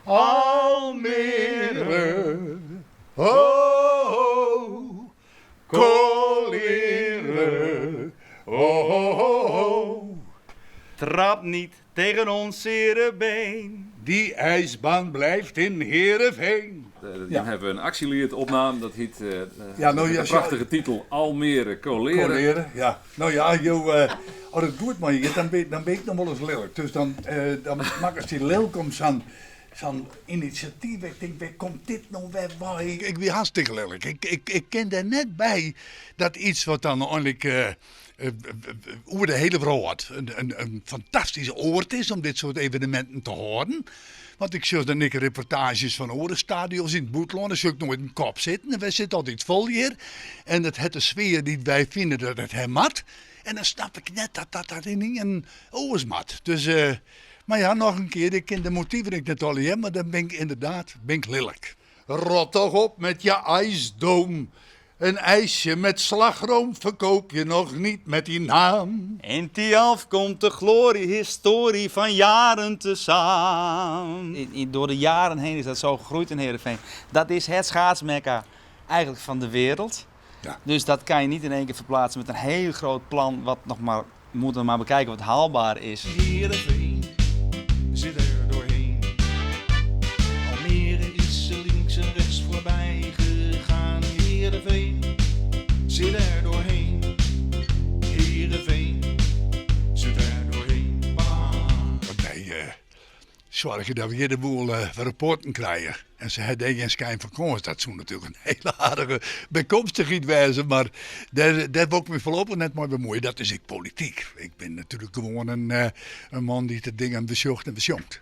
Almere, ho ho, Kolere, ho ho ho ho. Trap niet tegen ons zere been. Die ijsbaan blijft in Heerenveen. Ja. hawwe in aksjeliet opnaam, dat hiet Ja, no, ja, de prachtige titel Almere Kolere. Kolere, ja. No ja, jo, as it goed mei je giet, dan bin, dan bin ik noch wolris lilk. Dus dan, dan makkest dy lilk om sa'n sa'n inisjatyf. Ik tink, wêr komt dit no wer wei? Ik wie hartstikke lilk. Ik, ik, ik kin dêr net by dat iets wat dan einlik oer de hiele wrâld in fantastysk oard is om dit soart eveneminten te hâlden. Want ik sjoch dan ek reportaazjes fan oare stadions yn it bûtenlân, dêr sjoch ik noait in kop sitten en wy sitte altyd fol hjir. En it hat de sfear dy't wy fine dat it ha moat. En dan snap ik net dat dat dat ynienen oars moat. Dus, mar ja, noch in kear, ik kin de motiven ek net allegear, mar dan bin ik ynderdaad bin ik lilk. Rot toch op met je ijsdoom. Een ijsje met slagroom verkoop je nog niet met die naam. In Thialf komt de glorie, historie van jaren te saam. Door de jaren heen is dat zo gegroeid in Heerenveen. Dat is het schaatsmekka eigenlijk van de wereld. Ja. Dus dat kan je niet in één keer verplaatsen met een heel groot plan wat nog maar, we moeten maar bekijken wat haalbaar is. Heerenveen zit er doorheen. Almere is ze links en rechts voorbij gegaan. Heerenveen zit er doorheen. Heerenveen zit er doorheen. Want wy soargje dat we hjir de boel wer op poaten krije. En se ha dêr gjin skijn fan kâns. Dat soe natuerlik in hiele aardige bykomstichheid wêze, mar dêr, dêr wol ik my foarlopich net mei bemuoie. Dat is ek polityk. Ik bin natuerlik gewoan in man dy't de dingen besjocht en besjongt.